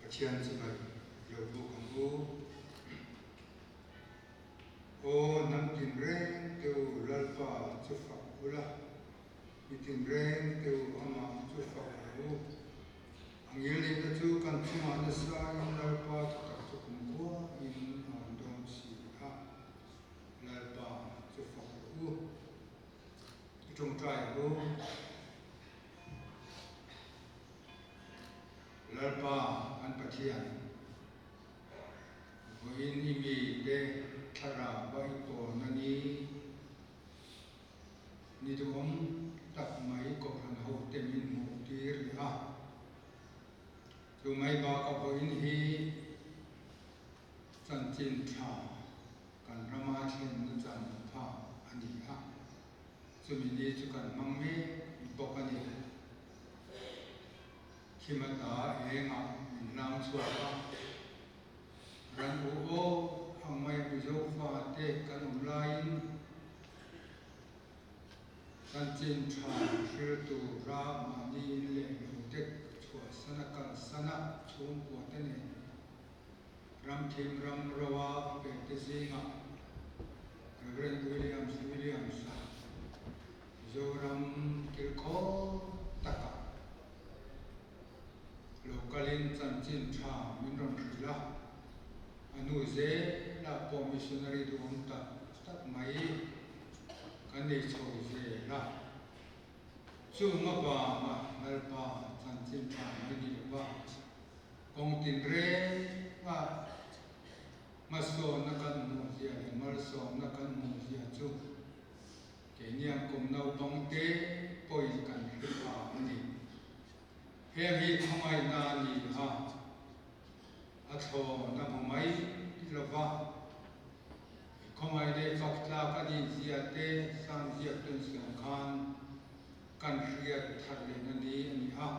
Pathian chibai lo buk ang u. Aw hnam tinreng te u Lalpa chu fak ula, mi tinreng te u amah chu fak rawh u. A ngilneihna chu kan chungah nasa in Lalpa thutak chu kumkhua in a awm dawn si a, Lalpa chu fak rawh u. I tawngtai ang u. Lalpa kan Pathian, vawiin i mite thlarau va i pawlna ni, ni duhawm tak mai Kohhran hote min hmuh tir leh a. Chu mai bakah vawiin hi chanchin tha kan rama thlenna chan pha a ni a. Chumi ni chu kan hmang mek bawk a ni. Thimata engah min hlang chhuak a, ran u aw ang mai Mizo fate kan awm laiin chanchin tha hriltu ra mahni in leh lo te chhuah sana kal sana chhungkua te nen ramthim ram roa pe te zingah Rev Williams Williams-a Mizoram kilkhawm takah lo kalin chanchin tha min rawn hrilh a, a nu zelah pawh missionary duhawm tak tak mai kan nei chho zel a. Chung avanga Lalpa chanchin tha mai ni lova kawng tinreng a hmasawnna kan hmuh zia leh malsawmna kan hmuh zia chu Keiniang kum naupangte pawhin kan hre pha a ni. Heng hi khawngaihna a ni a, a thlawn a hmu mai lo va. Khawngaih leh fak tlak a nih zia te Sam ziaktun siam khan kan hriat thar lehna ni a ni a.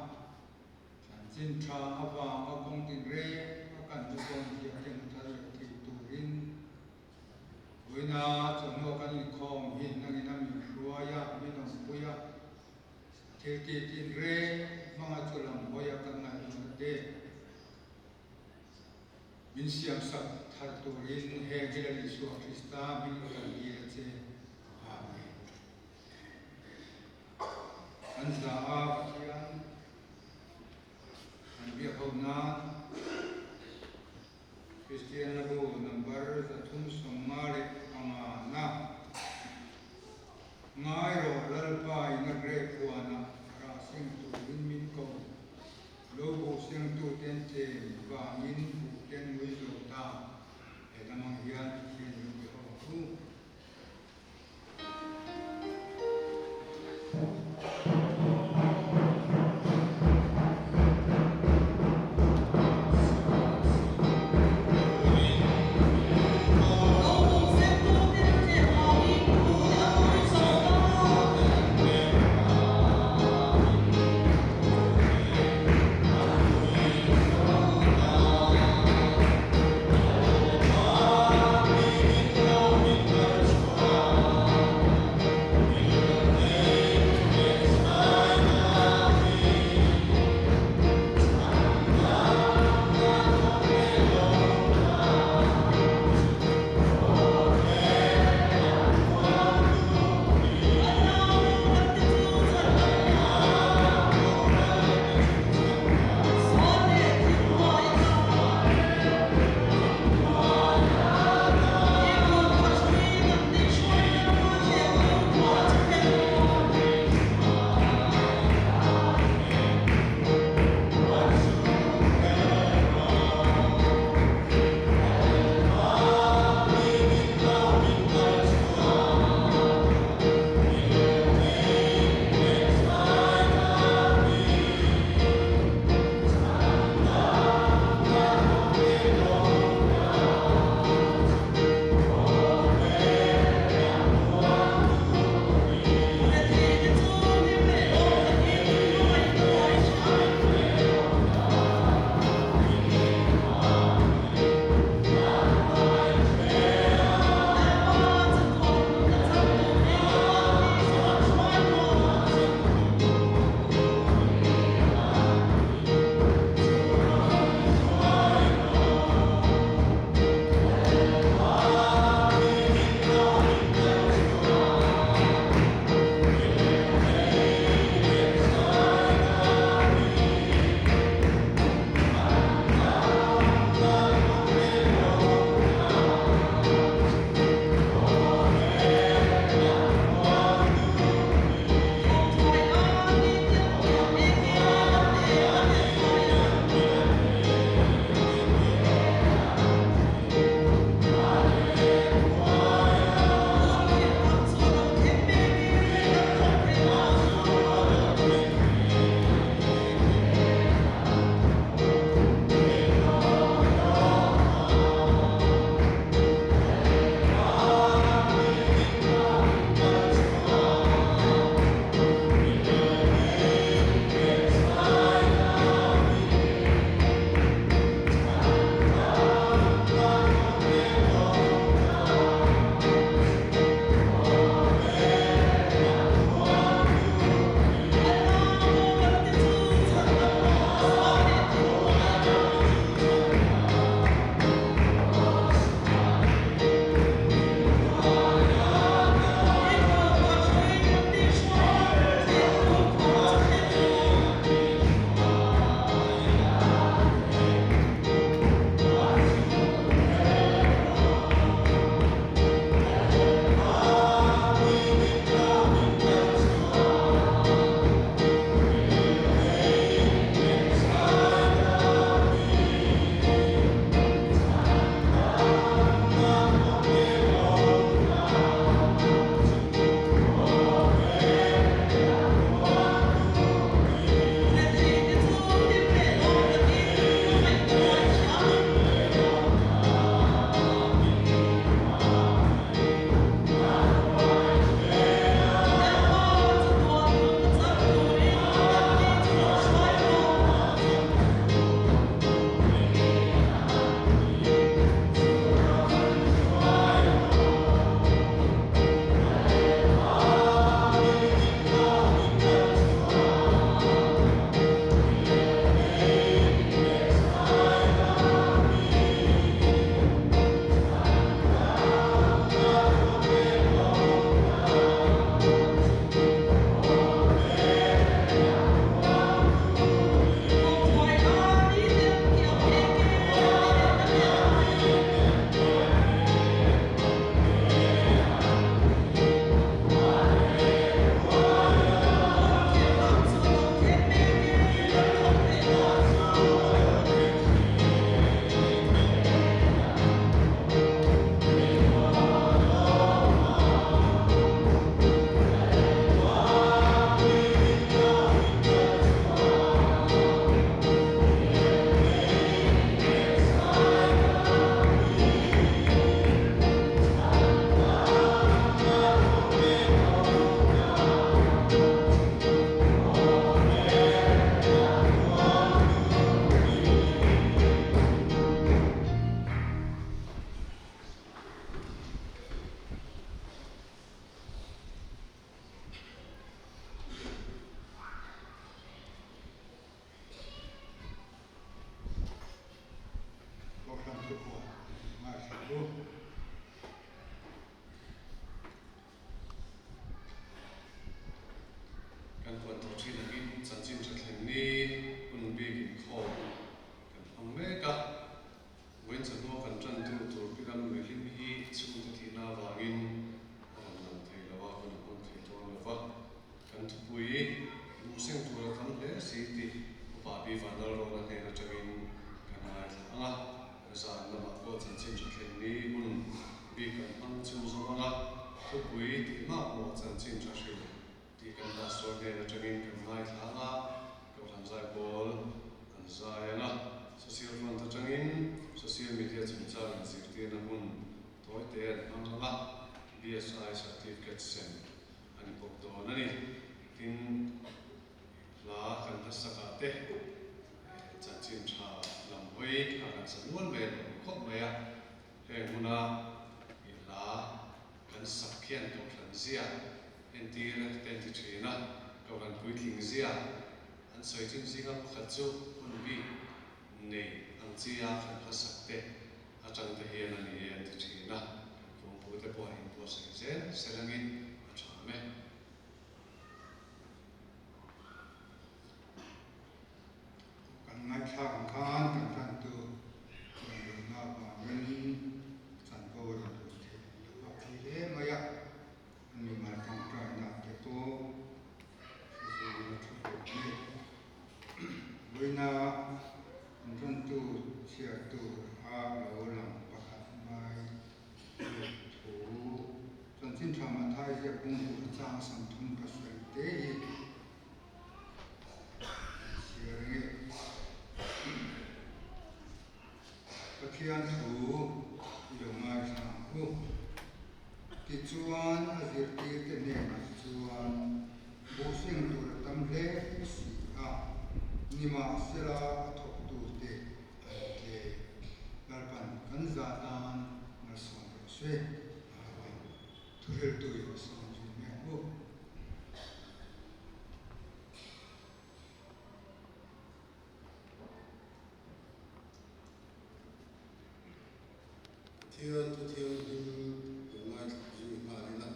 Chanchin tha avanga kawng tinreng a kan hmasawn zia te hmu thar leh thei turin Vawiina chawhnu kan inkhawm hi nangin a min hruai a, min awmpui a, thil tih tinreng hmanga chu lam hawi a kan ngaihtuahna te min siamsak thar turin heng hi Lal Isua Krista hming kan dil a che. Amen. Kan za a Pathian kan biak ho nan. Kristianna bu number 355 na Ngai rawh Lalpa in a grape huanah rah seng turin min ko. Lo buh sengtuten tlem vangin buhten ngui zo ta. He lamang hian Pathian lo be ho ang u. Kan puan tawh thin angin chanchin tha thleng ni hun bik inkhawm kan hmang mek a. Vawiin chawhnu kan tan tu tur Piram Nuihlim hi chhungte thihna avangin a rawn lang thei lo a, hun a hmang thei dawn lo va. Kan thupui duhseng tur a tam hle si tih Upa Pi Vanlalrawna hnen atangin kan ngaithla ang a. Zan lamah pawh chanchin tha thleng ni hun bik kan hmang chhunzawm ang a, thupui tih hmak mawh chanchin tha hril tih kan pastor hnen atangin kan ngaithla ang a, Kohhran Zaipawl an zai ang a, Social Front atangin Social Media chungchang inzirtirna hun tawite an hmang ang a, BSI Certificate sem a ni bawk dawn a ni. Tin, hla kan hlasakah te chanchin tha lam hawi a kan sa nual mai a nuam khawp mai a, heng huna i hla kan sak hian Kohhran zia entir te an ti thin a, Kohhran puitling zia an sawi thin zinga pakhat chu hun bik nei ang chia kan hlasak te atang te hian a ni e an ti thin a, kan kawngpute pawh a inbuatsaih zel selangin a tha awm e. Kan ngaihthlak ang khan kan hrantu chuan lohna avangin chanvo a rawn lut theih loh a phei hle mai a, an mimal tawngtaina te pawh hre zui a tha hle mai. Vawiina kan hrantu chhiar tur a lo lang pakhat mai leh thu chanchin tha Mathai ziak bungbu chang 37 te hi Chhiar nge? Pathian thu i lo ngaithla ang u. Tichuan a zirtirte hnenah chuan buhseng tur a tam hle si a, nimahsela a thawktute an tle. Lalpan kan za tan malsawm rawh se. Amen. Thuhriltu i lo sawm zui mai ang u. Pathian thu thianghlim lo ngaithla zui nghal ila,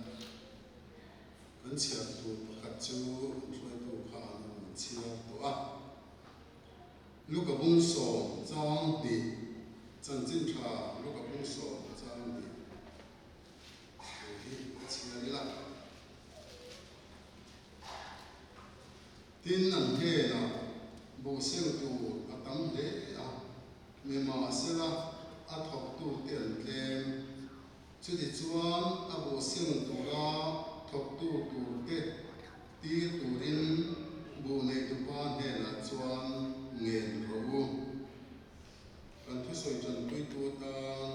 kan chhiar tur pakhat chu an hruaitu khan a rawn chhiar tawh a. Luka bung 7:2, chanchin tha Luka bung 7:2. Hei hi a chhiar ila. Tin, an hnenah buhseng tur a tam hle a, nimahsela a thawktute an tlem. Chutichuan a buhseng tura thawktu turte tir turin buh neitupa hnenah chuan ngen rawh u. Kan thusawi tanpuitu atan.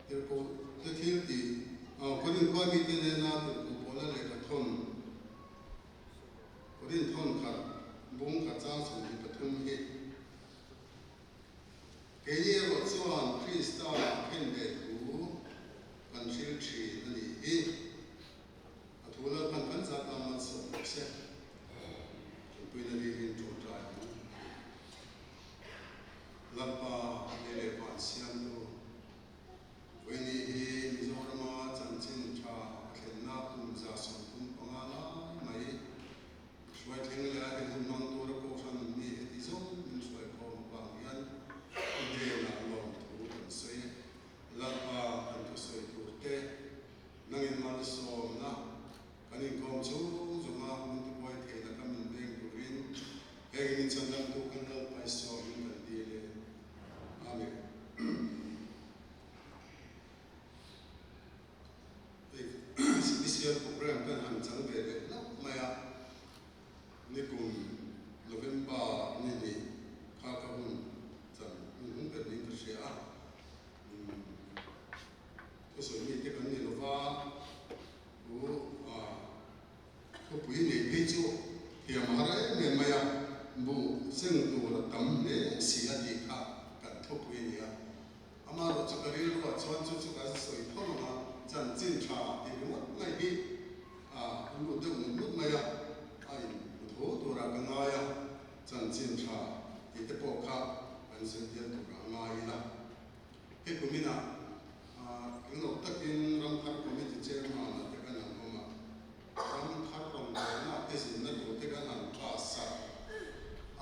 Tirhkoh te thil tih Korin khua mite nena tirhkoh pawhna lehkha thawn Korin thawn khat bung khat chang 23 hi Keini erawh chuan Krista khen ve thu kan hril thin a nih hi. A thu Lalpan kan zat a malsawm bawk se. Ṭanpuina dilin ṭawngṭai ang. Lalpa lei leh van siamtu Vawiini hi Mizorama chanchin tha a thlenna kum 35 lai mai hruai thleng leh a he hun hmang tura Kohhran mi heti zawng min hruai khawm avang hian i hnenah lawmthu kan sawi e. Lalpa kan thusawi tur te nangin malsawmna Kan inkawm chung zunga min tibuai theih laka min veng turin heng in chhandamtu kan Lalpa Isua hming kan dil e. Amen. Hei special program kan han chang ve leh hlauh mai a, nikum November ni hnih kha ka hun chan hun hung ber niin ka hria a. Thusawi mite kan ni lova. Chu a khawpui nei phei chu thiam a har em em mai a, buh seng tur a tam hle si a tih kha kan thawpui a ni a. Amaherawh chu ka rilruah chuan chu chu kan sawi tho ang a, chanchin tha tih ringawt mai hi a lut deuh ngut ngut mai a, a inhmu tho turah ka ngai a, chanchin tha tih te pawh kha kan sawi tel turah a ngai ila. He kuminah englo takin Ramthar Committee Chairman-a te kan han awm a, Ramthar rawngbawlna.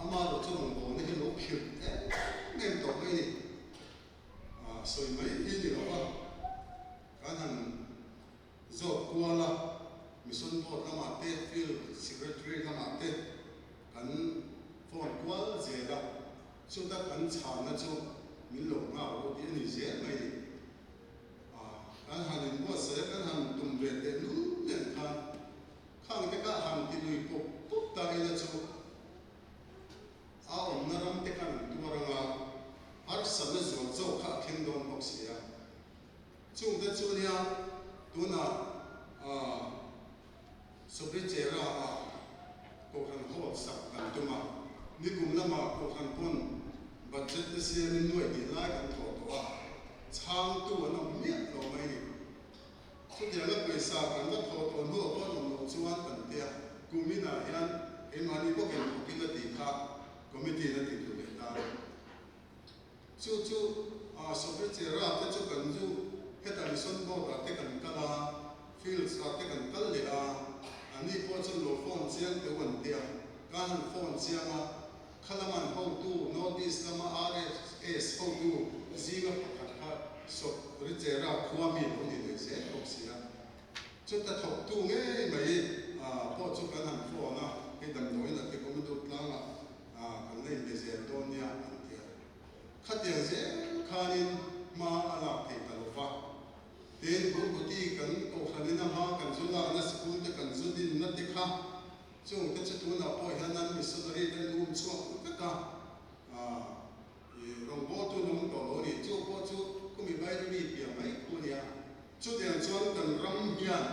Amaherawh chu rawngbawlna hi a lo khirh em em tawh mai a ni. Sawi mai hi ni lo va, kan han zawt kual a, Mission Board lamah te, Field Secretary lamah te kan phone kual zel a, chuta kan chhanna chu min lo nghak rawh tih a ni zel mai a ni. Kan han inbuatsaih a, kan han tum ve teh lul nen khan khang te kha han ti lui pawp pawp ta ila chu a awmna ram te khan an tuar ang a, harsatna zual zawk kha a thleng dawn bawk si a. Chungte chu nia tunah Sobrichera ah Kohhran Hall sak kan tum a, nikum lamah Kohhran pawn budget te siamin nuai hnih lai kan thawh tawh a, chhangtu an awm miah lo mai ni. Chutianga pawisa kan va thawh tawh hnuah pawh an awm loh chuan kan tia, kum inah hian keimahni bawkin thawkin a tih kha committee in a tih tur leh ta. Chu chu Sobrichera te chu kan zu heta Mission Board ah te kan kal a, Fields ah te kan kal leh a, ani pawh chuan lo phone chiang teuh an ti a, ka han phone chiang a, khalama'n hotu North East lama RSS hotu zinga pakhat kha Sobrichera khua mi lo ni leh zel bawk si a, chuta thawktu ngei mai pawh chu kan han phone a, hei damdawiin a ti kawm a dut tlangah kan la inbe zel dawn nia an ti a. Khatiang zel khanin hma a lak thei ta lo va. Tin, Burbuti kan kohhranin a hma kan zu lakna sikul te kan zu dinna te kha chung te chu tunah pawh hian an missionary te an um chhuak vek a, i rawngbawltu an awm tawh lo a ni. Chu pawh chu khumi Bairami piah mai khu a nia. Chutiang chuan kan ram hian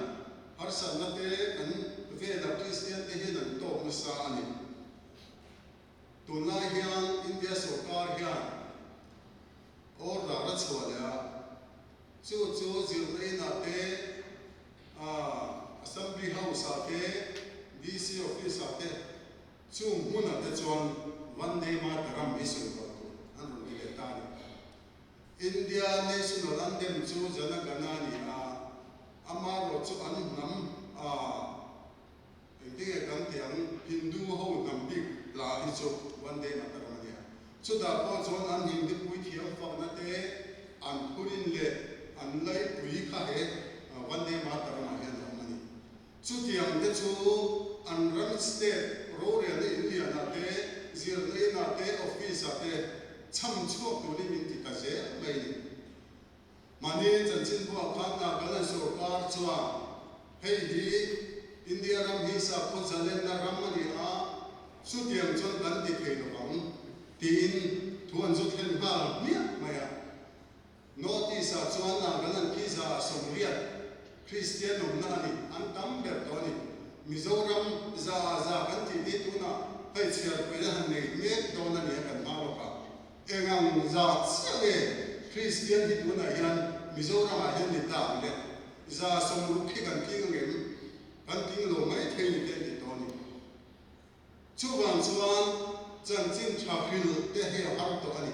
harsatna te kan vela Kristian te hian an tawk nasa a ni. Tunlai hian India sorkar hian order a chhuah leh a, chu chu zirna inah te, Assembly House ah te, DC Office ah te, chung hmunah te chuan Vande Mataram hi sawi tawh tur an rawn ti leh ta a ni. India National Anthem chu Jana Gana a ni a, amaherawhchu an hnam a. Engtinge kan tih ang, Hindu ho hnam bik hla hi chu Vande Mataram a nia. Chutah pawh chuan an Hindi puithiam fakna te, an phurin leh an laipui kha he Vande Mataram ah hian a awm a ni. Chutiang te chu an ram state rorelna inlian ah te, zirna in ah te, office ah te cham chhuak turin min ti ta zel mai a ni. Mahni chanchinbuah khan Nagaland sorkar chuan hei hi India ram hi sakhaw zalenna ram a ni a, chutiang chuan kan ti thei lo vang tiin thu an zu thlen nghal hmiah mai a. North East ah chuan Nagaland khi 180 Kristian awmna a ni, an tam ber tawh a ni. Mizoram za ah za kan tih hi tunah hei chhiarpuina han nei mek dawn a ni a kan hma lawkah. Engang zah chiah nge Kristian hi tunah hian Mizoram ah hian ni ta ang le? 60% hi kan tling angem? Kan tling lo mai thei ni te an ti tawh a ni. Chuvang chuan chanchin tha hril te hei a har tawh a ni.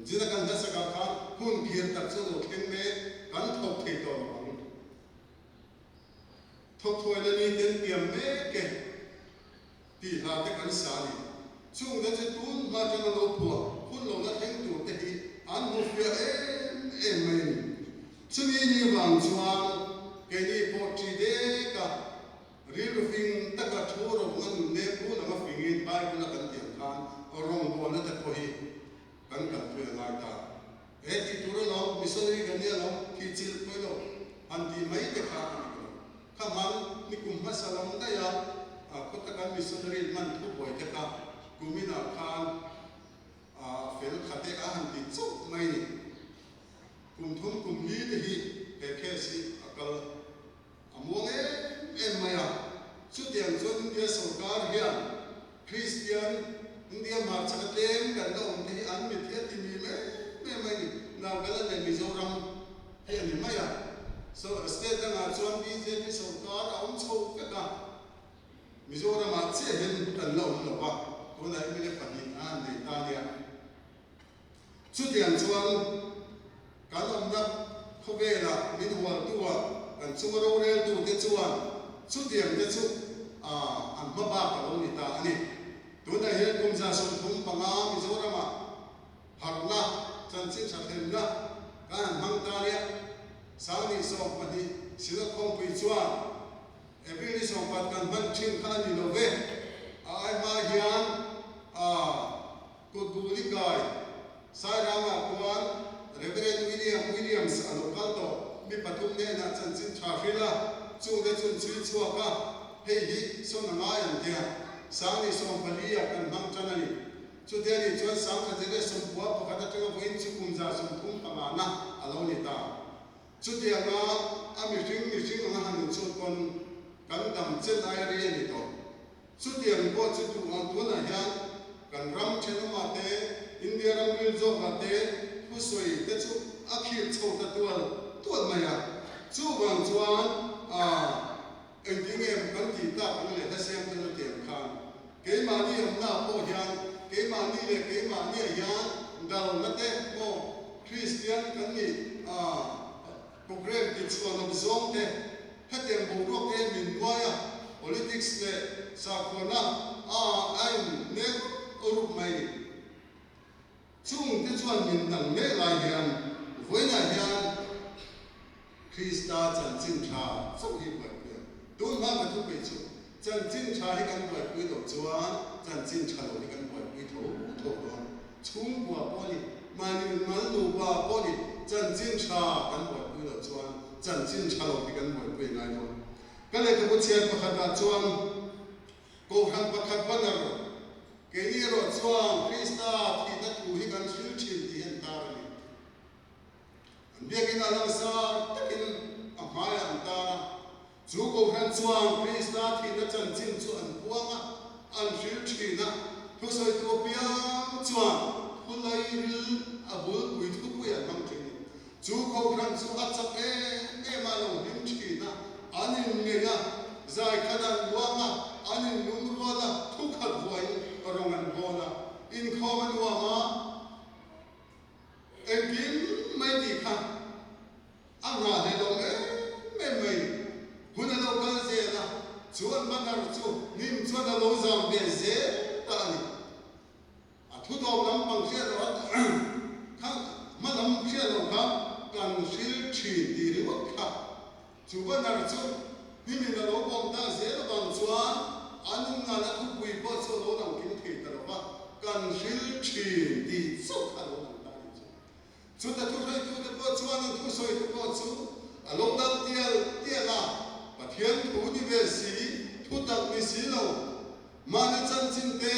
Zina kan hlasakah khan hun phir tak chu lo thleng mek kan thawk thei tawh lo ang. Thawk thuaina ni ten piam mek e. Tih hla te kan sa a ni. Chung te chu tun hma atanga lo phuah hun lo la thleng tur te hi an hmu fiah em em mai a ni. Chumi ni vang chuan keini pawh ṭi dek a, rilru fing taka thu rawhna nun lem run anga fingin Bible a kan tih ang khan rawngbawlna te pawh hi kan kalpui a ngai ta. He tih tur alawm, missionary kan nia lawm, thih chilh pawih lo han tih mai te kha a ni ka lo. Kha hman ni kum hmasa lam daih a, khawta kan missionary hman thu buai te kha kuminah khan fel khat e a han ti chauh mai ni. Kum thum kum li te hi he case hi a kal a muang em em mai a. Chutiang chuan India sorkar hian Kristian India hmarchhak a tlem kan la awm te hi an mit hi a ti mi em em mai ni. Nagaland leh Mizoram hi a ni mai a. So state dangah chuan bjp sorkar a awm chho vek a, Mizoramah chiah hian kan la awm lo va, tunah mla pahnih a han nei ta nia. Chutiang chuan kan awmna khawvelah min hualtua kan chunga roreltute chuan chutiang te chu an hma bak a lo ni ta a ni. Tunah hian kum 35 Mizoramah harhna, chanchin tha thlenna kan han hmang ta nia. 2012 Synod Khawmpui chuan April ni sawmpat kan hman thin kha a ni lo ve. A ai hma hian a kutbuli kai Sairangah khuan Reverend William Williams a lo kal tawh. Mi pathum hnenah chanchin tha hrilh a, chungte chun chhui chhuak a, hei hi sawn a ngai ang tia 2014 ah kan hmang tan a ni. Chutia nih chuan 1991 atanga vawiin chu kum 35 na a lo ni ta. Chutianga a mihring mihring anga han inchhut pawn kan dam chen aia rei a ni tawh. Chutiang pawh chu duh ang tunah hian kan ram thenawmah te, India ram ril zawkah te thusawi te chu a khirh chho ta tual tual mai a. Chuvang chuan aa engtin nge kan tih tak ang leh hlasiam te lo tiang khan keimahni awmna pawh hian keimahni leh keimahniah hian dalna te maw Kristian kan nih aa Programme tihchhuah loh zawng te, hetiang boruak te min nuai a, politics leh sakhuana a a in nek rup mai ni. Chung te chuan min dang mek lai hian vawiinah hian Krista chanchin tha chauh hi buaipui ang. Tun hma ka thupui chu chanchin tha hi kan buaipui loh chuan chanchin tha lo hi kan buaipui tho tho dawn. Chhungkua pawh ni, mahni mal nupa pawh ni, chanchin tha kan buaipui loh chuan chanchin tha lo hi kan buaipui ngai dawn. Ka lehkhabu chhiar pakhatah chuan Kohhran pakhat banner, Keini erawh chuan Krista thihna thu hi kan hril thin tih hi an tar a ni. An biakin a langsar takin a hmaiah an tar a. Chu Kohhran chuan Krista thihna chanchin chu an puang a, an hril thin a. Thusawitu apiang chuan thulai ril a bulpui thupui an hmang thin. Chu Kohhran chu a chak em em a lo hlim thin a, an inngeih a, zai khat an luang a, an inlungrual a, thukhat vuain rawng an bawl a, inkhawm a nuam a. Engkim mai tih kha a nghahhleh lo em em mai. Hun a lo kal zel a, chu an banner chu hnim chuan a lo zam ve zel ta a ni. A thu tawp lampang hriat loh a kha hma lam hriat loh kha kan hril thin tih ringawt kha. Chu banner chu hnimin a lo bawm ta zel avang chuan an innghahna thupui pawh chu a lo lang kim thei ta lo va, kan hril thin tih chauh kha a lo lang ta a nih chu. Chuta thuhruaitute pawh chuan an thusawite pawh chu a lo dal tial tial a, Pathian thu ni ve si, thutak ni si lo, mahni chanchin te,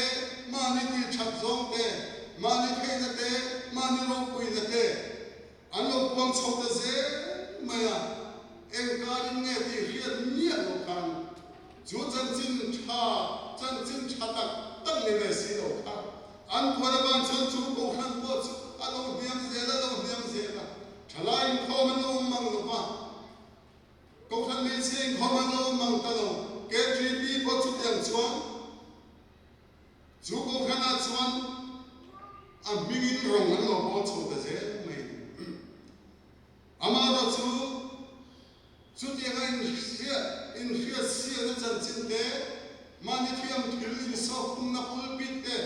mahni tih that zawng te, mahni theihna te, mahni ropuina te, An lo puang chho ta zel mai a, eng karin nge tih hriat miah lo khan chu chanchin tha, chanchin tha tak tak ni ve si lo kha an puan avang chuan chu kohhran pawh chu a lo hniam zel, a lo hniam zel a, thalai inkhawm an lo awm mang lo va, kohhran hmeichhia inkhawm an lo awm mang ta lo, KTP pawh chutiang chuan. Chu kohhranah chuan a hmingin rawng an lo bawl chho ta zel mai a ni. Amaherawh chu, chutianga inhriat inhriatsialna chanchin te, mahni thiam thil insawhkhumna pulpit te,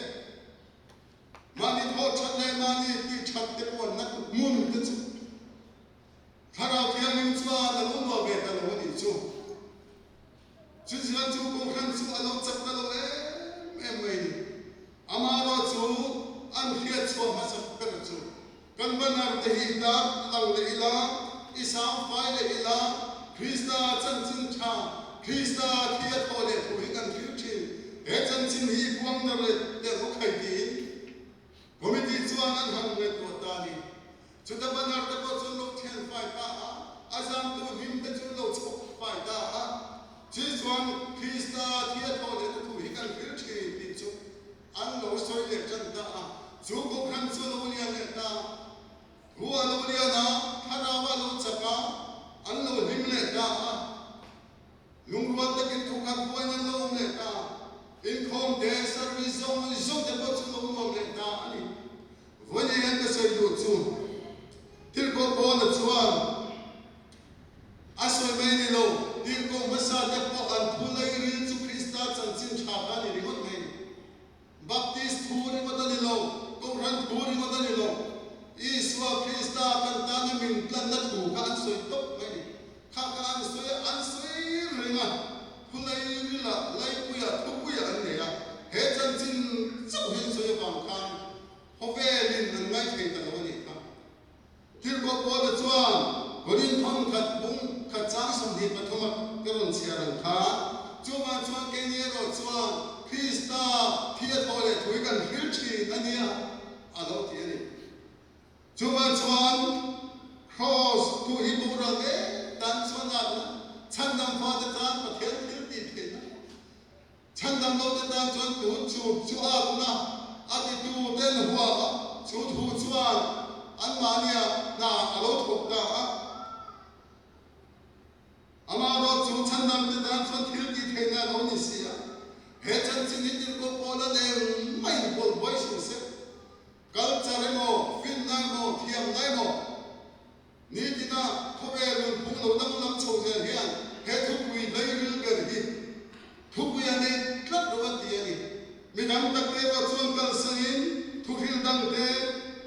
mahni thawh that leh mahni tih that te puanna hmun te chu Thlarau Thianghlim chuan a lo luah ve ta lo a nih chu. Chutichuan chu Kohhran chu a lo chak ta lo em em mai ni. Amaherawh chu an hriat chhuah hmasak ber chu kan banner te hi i tar lang leh ila, i sang fai leh ila, Krista chanchin tha, Krista thi a thawh leh thu hi kan thlir thin. He chanchin hi i puang dar leh teh rawk thei tiin Committee chuan an han ngaihtuah ta a ni. Chuta banner te pawh chu an lo thian fai ta a, a zamtu hlim te chu an lo chhawk fai ta a. Chi chuan Krista thi a thawh leh na thu hi kan hril thin tih chu an lo sawi leh tan ta a. Chu Kohhran chu a lo lian leh ta a, thu a lo lian a, thlarau a lo chak a, an lo hlim leh ta a. Lungrual takin thu khat buain an lo awm leh ta. Inkhawm te, service zawng zawng te pawh chu lo nuam leh ta a ni. Vawiin hian ka sawi duh chu thil pawh Paula chuan a sawi mai ni lo, tirhkoh hmasa te pawh an thu lei ril chu Krista chanchin tha kha a ni ringawt mai. Chuvang chuan Kraws thu hi boral mek tan chuan atna, chhandam fate tan Pathian thil tih theihna, chhandam lote tan chuan tun chut chu atna a titu ten hua a, chu thu chuan anmahnia hna a lo thawk ta a. Amaherawh chu chhandamte tan chuan thil tih theihna a lo ni si a, he chanchin hi tirhkoh pawl a eng maiin pawlh buai suh se. Culture emaw, finna emaw, thiamna emaw, nitina khawvel nunphung lo danglam chho zel hian he thupui hleiril ber hi thupui a nei tlat lo a ti a ni. Midang takte erawh chuan kalsanin thuhril dangte,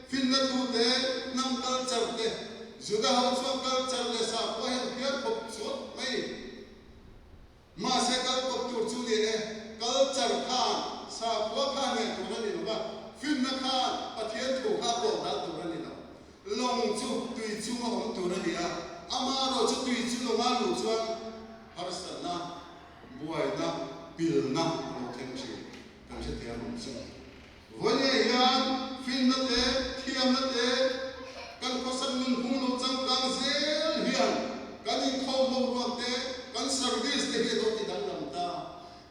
finna thute, hnam culture te, Juda ho chuan culture leh sakhua hian phiar khawp chuap mai. Mahse kal kawp tur chu ni e, culture khan sakhua kha hneh tur a ni lo va, finna khan Pathian thu kha a pawh dal tur a ni lo. Lawng chu tui chunga awm tur a ni a, amaherawh chu tui chu lawnga luh chuan harsatna, buaina, pilna a lo thleng thin. Kan hrethiam ang chu. Vawiin hian finna te, thiamna te, kan khawsak nunphung lo changkang zel hian kan inkhawm ho ruak te, kan service te hi a lo ti danglam ta.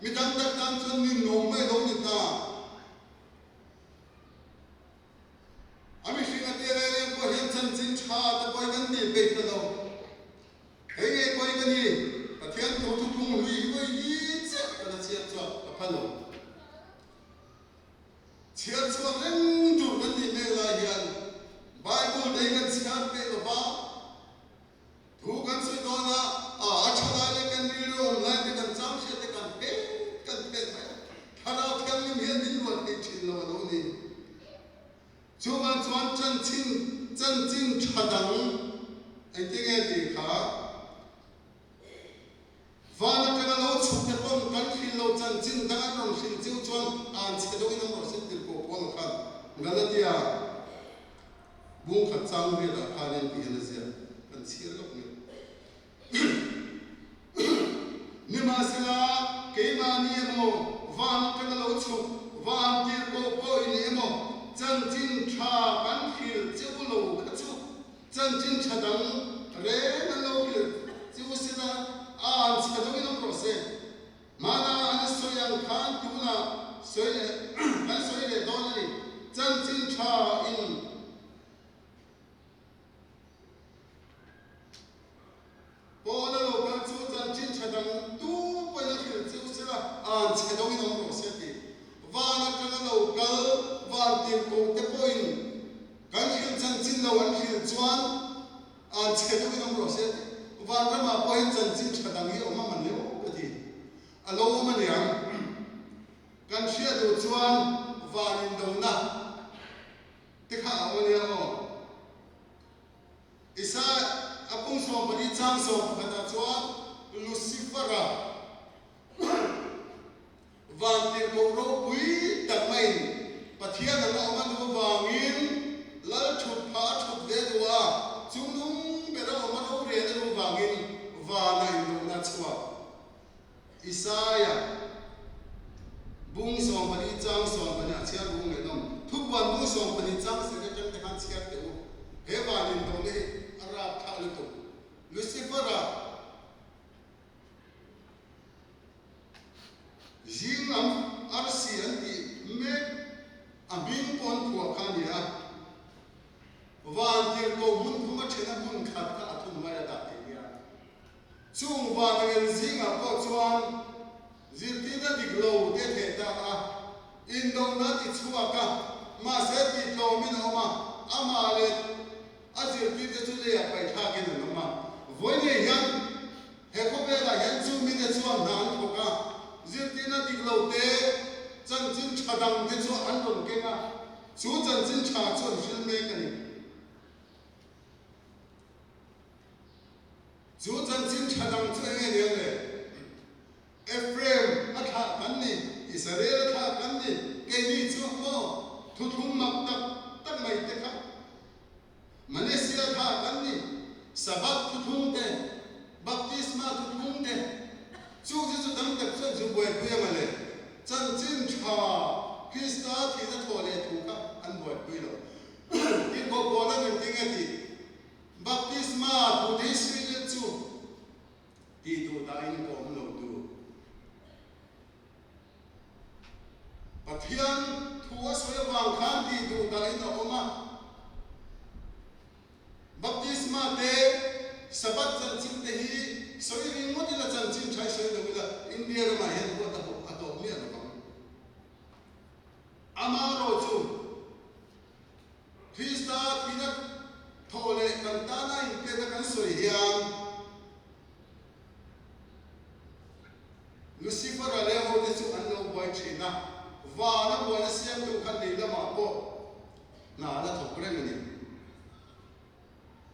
Mi dang tak tan chuan ninawm mai a lo ni ta. A mihring a tia reng reng pawh hian chanchin tha te pawhin kan tih peih ta lo. Hei ngei pawhin ka ni, Pathian thu thuthlung hlui hi vawi li chiah ka la chhiat chuak ka pha lo. Chhiar chhuak reng tur kan nih mek lai hian Bible te hi kan chhiar peih lo va, Thu kan sawi dawn a, a a tha lai leh kan rilru awm lai te kan chang hriat te kan phet kan phet mai a, Thlarau Thianghlim hian min ruat thei thin lo a lo ni. Chuvang chuan chanchin chanchin tha dang engtin nge tih kha van atanga lo chhuk te pawn kan hrilh lo chanchin dang an rawn hrilh chiu chuan an chhe deuhin an rawn hrilh tir pawh pawl khan Galatia Bung khat chang riatah khanin ti hian a ziak kan chhiar lawk mai. Nimahsela, keimahni emaw, van atanga lo chhuk, van tir pawh pawh i ni emaw, chanchin tha kan hrilh che u lo kha chu chanchin tha dang reng an lo hrilh che u sela, a an chhe deuhin awm rawh se. Hmana an sawi ang khan tunah sawi leh kan sawi leh dawn a ni. Chanchin tha in Paula lo kal chu chanchin tha dang tu pawhin a hrilh chiu sela an chhe dawngin awm rawh se a ti. Van atanga lo kal van tirhkoh te pawhin kan hrilh chanchin lo an hrilh chuan An chhe deuhin awm rawh se tih Vanramah pawh hian chanchin tha dang hi awm a man leh awk a ti. A lo awm a niang. Kan hriat duh chuan van indona te kha a awm a nia aw. Isa a pung 14 chang 11 ah chuan Lucifer-a Vantirhkoh ropui tak maiin Pathian anga awm a duh avangin Lal thut phah a thut ve duh a, chungnung bera awm a rorian a duh vangin vana inlohna a chhuak. Isaia bung 14 chang 14 a chhiar bung ngaihnawm. Thupuan bung 12 chang sek atang te khan chhiar teh u. He van inlohna hi a rapthlah lutuk. Lucifer-a. Zing lam arsi an tih mek a hming pawh an phuah kha a ni a, van tirhkoh hmun thum a then a hmun khat kha a thunhnuai a dah thei nia. Chung van angel zingah pawh chuan zirtirna dik lo te theh ta a, indona ti chhuak a, mahse tihtlawmin a awm a, amah leh a zirtirte chu leiah paihthlakin an awm a. Vawiin hian He khawvelah hian chu mite chuan hna an thawk a, zirtirna dik lo te, chanchin tha dang te chu an rawn keng a, chu chanchin tha chu an hril mek a ni. Chu chanchin tha dang chu eng nge niang le? Ephraim a thlah kan ni, Israel a thlah kan ni, keini chu maw thuthlung mak tak tak mai te kha Malaysia tha kan ni, Sabbath thuthlung te, Baptisma thuthlung te, chu chu chu tam tak chuan chu buaipui anga le chanchin tha Krista thihna thawh leh thu kha an buaipui lo. Tirhkoh Paula'n engtin nge tih? Baptisma thu te hi Sweden chu tih duh dahin ka awm lo tur. Pathian thu a sawi avang khan tih duh dahin a awm a. Baptisma te, Sabbath chanchin te hi sawi ringawt ila chanchin tha i sawi lo ila India ramah hian huat a tawp miah lo vang. Amaherawhchu, Krista thihna thawh leh kan tana inpekna kan sawi hian Lucifer-a leh hote chu an lo buai thin a, vana buaina siamtu kha lei lamah pawh hna a la thawk reng a ni.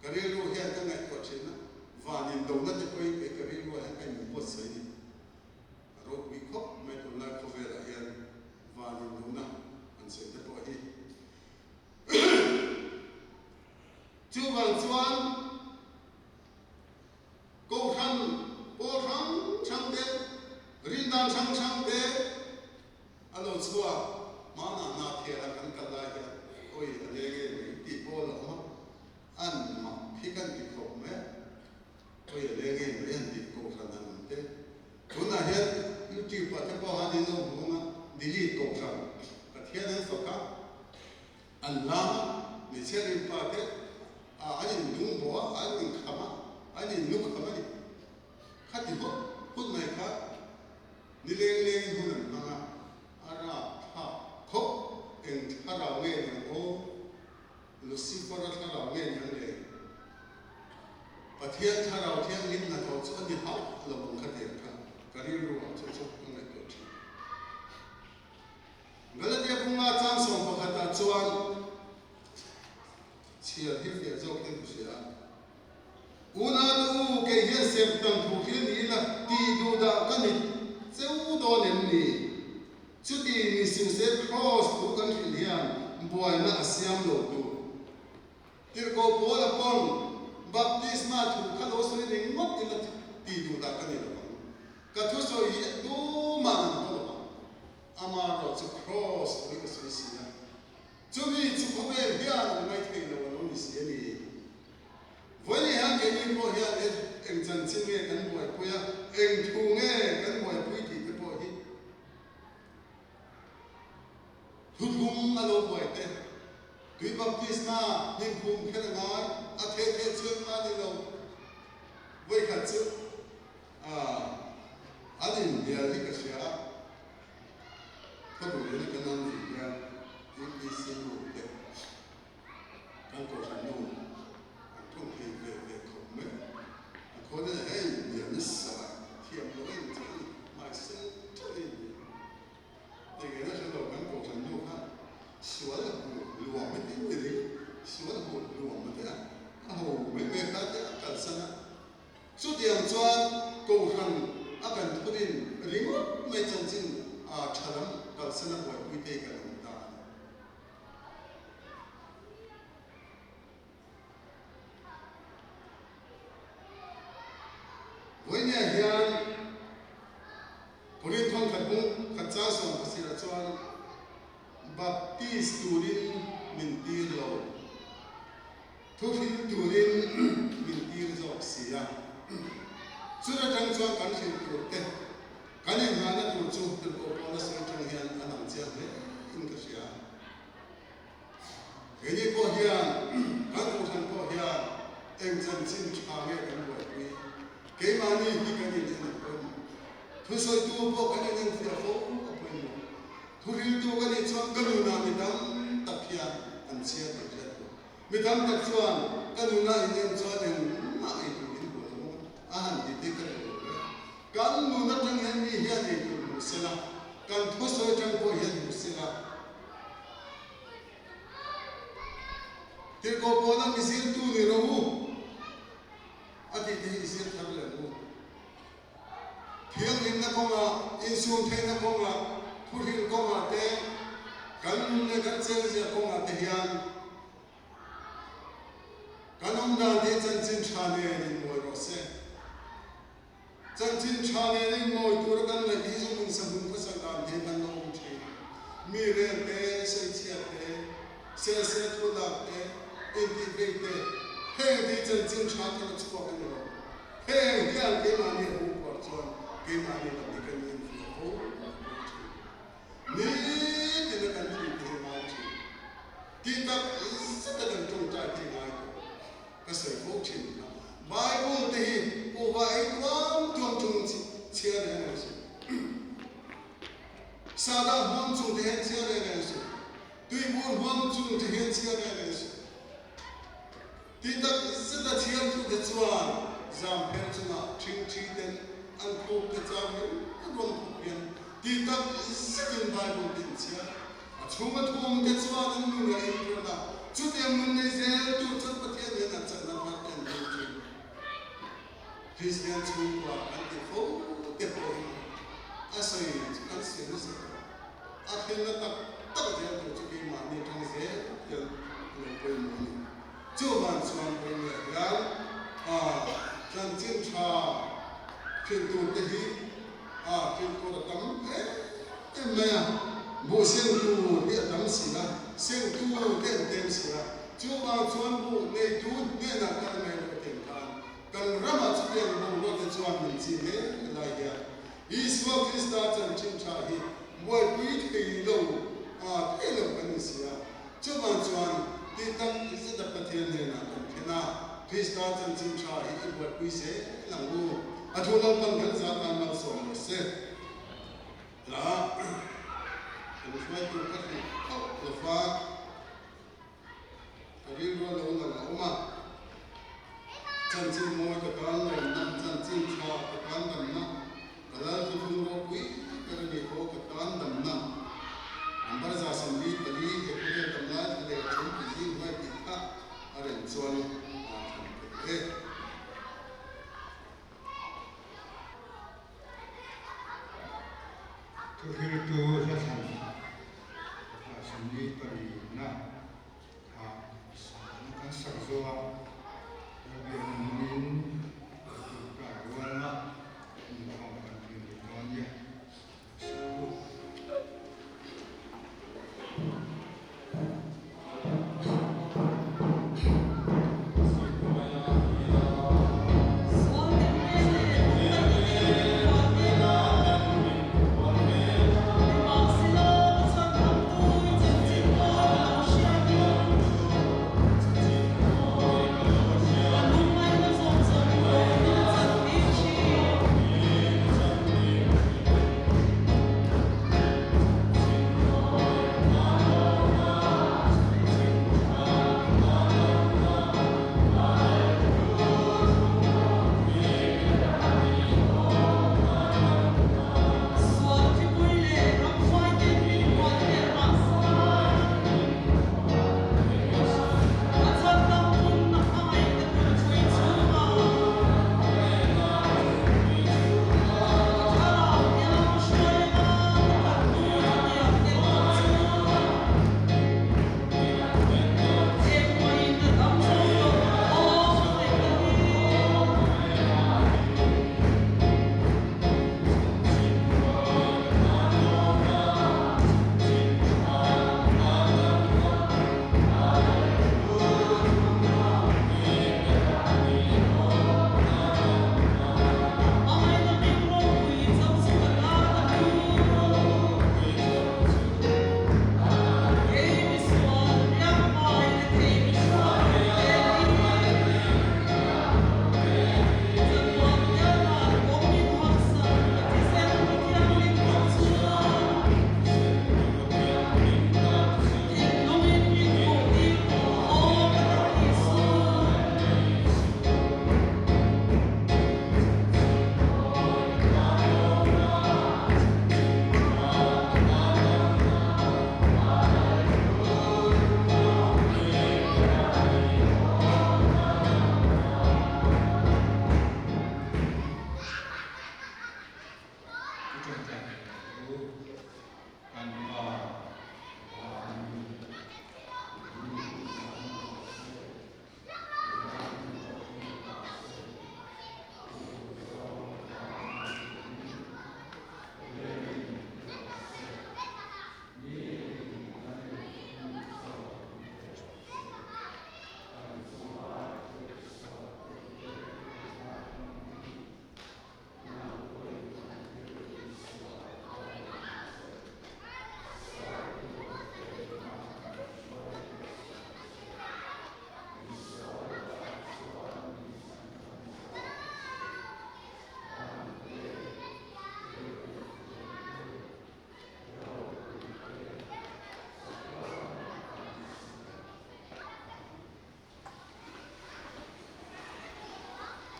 Ka rilru hian ka ngaihtuah thin a, van indona te pawhin kei ka rilruah hian ka inbuatsaih a ni. A ropui khawp mai tunlai khawvelah hian van indona an sawi te pawh hi. Chuvang chuan Kohhran pawl hrang hrang te, rindan hrang hrang te a lo chhuak hmanah hna thiala kan kal lai hian awi a leng em mai tih pawl a awm a, an mak hi kan ti khawp mai a. Awi a leng em mai an tih kohhran han awm te. Tunah hian YouTube ah te pawh han in lo hmu ang a, delete kohhran Pathian an fak a, an lam a, hmeichhia rinpa te an in dung bawh a, an in kham a, an in nu kham a ni. Khati hawt hawt mai kha ni leng lengin hun an hmang a, a rap thlak khawp eng thlarau nge niang aw? Lucifer-a thlarau nge niang le? Pathian thlarau thianghlim hnathawh chu a ni hauh lo ang kha tiang kha ka rilru ah chu chu ka ngaihtuah thin. Galatia bunga chang 11 ah chuan chhiar hi fiah zawk hian ka hria a. Unau u, kei hian serhtan thu hria ni ila tih duh dah ka ni cheu dawn em ni? Chuti ni suh se Kraws thu kan hrilh hian buaina a siam lo tur. Tirhkoh Paula pawn baptisma thu kha lo sawi ringawt ila tih duh dah ka ni lo ang. Ka thusawi hi tumah an haw lo ang. Amaherawh chu Kraws thu hi ka sawi si a. Chumi chu khawvel hian an ngaithei lo a lo ni si a ni. Vawiin hian keini pawh hian eng chanchin nge kan buaipui a, eng thu nge kan buaipui tih te pawh hi thuthlung a lo buai te, tui baptisma hnim phum kher a ngai, a theh theh chuan ngai ni lo. Vawikhat chu an inhnial hi ka hria a, khawduh leh kan an zui hian UPC nu te Kan kohhran nu an thawng thei ve ve khawp mai. A khawn in hei lian nasa thiam lo em chu a ni. Mahse teuh in enge na hre lo kan kohhran nu kha sual a hmu luam a ti ni sual a hmu luam a ti a a ho mai mai kha te a kalsan a. Chutiang chuan kohhran a kan thurin ringawt mai chanchin a tha lam kalsan a buaipui te hi kan awm ta a ni. Vawinia hian Korin thawnkhat bung khat chang 17 ah chuan Baptist turin min tir lo, thuhril turin min tir zawk si a. Chut atang chuan kan hrilh tur te, kan inngahna tur chu tirhkoh Paula sawi atang hian a lang chiang hle in ka hria. Keini pawh hian, kan kohhran pawh hian eng chanchin tha nge kan buaipui? Keimahni hi kan in en a pawimawh. Thusawitu pawh kan in enfiah fo a pawimawh. Thuhriltu ka nih chuan ka nunah mi tam tak hian an chhiar tih hriat tur. Mi tam tak chuan ka nunah in en chuan engmah ei tur in hmu lo ang a han ti te ka duh lo hle. Kan nun atang hian mi hian ei tur hmu sela, kan thusawi atang pawh hian hmu sela. Tirhkoh pawhna mi zirtu ni rawh u a tih te hi i zir thar leh ang u. Thianghlimna kawngah, insum theihna kawngah, thuhril kawngah te, kan nun leh kan chengzia kawngah te hian kan awmdan hi chanchin tha nen inmawi rawh se. Chanchin tha nen inmawi tura kan ngaih hi chu hmun sahmun khawsak dan hi kan lo awm thin. Mi rel te, sawichhiat te, sel sel thu lak te, Intih vei te, heng ti chanchin tha ka la chhuak a ni lo. Heng hian keimahni a hung kuar chuan keimahni lam hi kan infiah fo fo thin. Nitin a kan thih te hi ngai thin. Tih tak zet a kan tawngtai te hi ngai tawh. Ka sawi fo thin kha. Bible te hi kuhva ei tuam tuam chung chhiar reng reng suh. Sahdah huam chung te hian chhiar reng reng suh. Tuibur huam chung te hian chhiar reng reng suh. Tih tak zet a chhiar tu te chuan zam pher chungah ṭhingṭhi ten an khup te chau in an rawn khup hian tih tak zetin Bible te in chhiar. A chhung a thum te chuan an nun a inrun a, chutiang nun nei zel tur chuan Pathian hian a chakna thar te an dil ṭhin. Kristian chhungkua kan ti fo te pawh hi a sawi chu kan sawi nasa tawh. A thlenna tak tak zel tur chu keimahni atang zel hian a lo pawimawh a ni. Chuvang chuan Pawimawh hian a chanchin tha hrilh tur te hi a hrilh tur a tam em em mai a, buh sengtu hi a tam si a, sengtu te an tlem si a, chuvang chuan buh neitu hnenah kal mai loh atin khan kan ramah chutiang boruak te chuan min chi mek lai hian Isua Krista chanchin tha hi buaipui thei lo a thei lo kan ni si a. Chuvang chuan tih tak zeta Pathian hnenah kan thlen a, Krista chanchin tha hi i buaipui zel ang u. A thu Lalpan kan zah tan malsawm rawh se. Hla kan hruaitu ka hrilh hauh lo va, ka rilru a lo lang a awm a. Chanchin mawi ka tan lawmna, chanchin tha ka tan damna, ka lal thuthlung ropui ber a ni aw ka tan damna. Number 74 he khawvel tam lai thla leh then ti zing huai tih kha a rem chuan aa thlan theih e. Thuhriltu hla thlan 44 na ah kan sak zawh a.